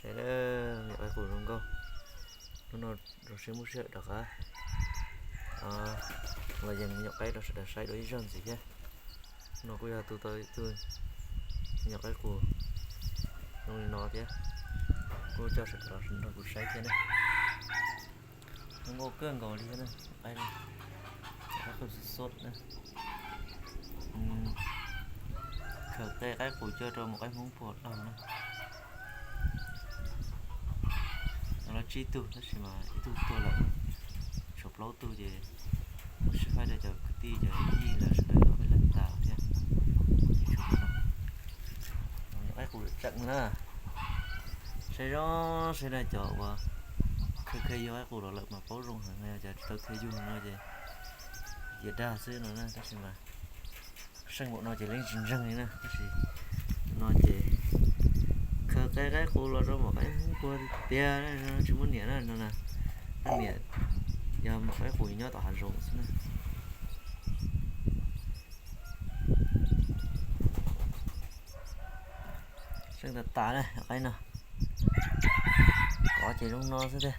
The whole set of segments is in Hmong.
Hais na, me nyuam qaib qus zoo nkauj. Hnub no zoo siab muaj sij hawm rov qab los yees me nyuam qaib rau sawv daws saib dua ib zaug ntxiv thiab. Hnub no kuj yog tu tau ib tug me nyuam qaib qus zoo li no thiab, kuj coj sawv daws los nrog kuv saib thiab na. Zoo nkauj kawg nkaus li thiab na, qaib, qaib qus xub xub na. Khaws qe qaib qus coj rau maum qaib Hmoob puag tod na. Lawv tsib tug tab sis mas ib tug tuag lawm, tshuav plaub tug ces muab sib faib rau cov kwv tij cov yij lawv sawv daws ob peb leeg tas thiab. Qaib qus tseem na, saib zoo saib na, cov uas khaws khaws yug qaib qus los lawm mas paub zoo heev, yog cov tsis tau khaws yug no ces tias dag xwb no na, tab sis mas seej npaum no ces yeej tsis ntseeg li na, tab sis no ces khaws qe qaib qus los rau maum qaib Hmoob puag tiag tiag, tsis muaj niam na no na. Niam yog maum qaib qus nyob tom hav zoov xwb na. Seej tas tas na qaib no. Kov ces zoo no xwb tiag,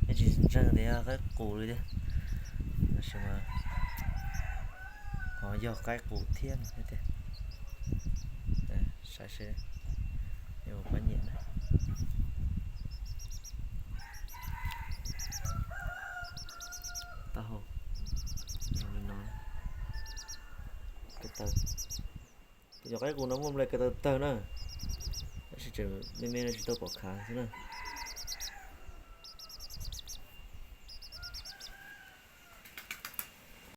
yeej tsis ntseeg tias yog qaib qus li thiab, tab sis mas ho yog qaib qus thiab no tiag. Saib seb, pab nyiam na. Taub hau zoo li no, ko taw, tus nyuam qaib qus no muaj nplai ko taw tawg na, tab sis tseem me me no tsis tau pom khav xwb na.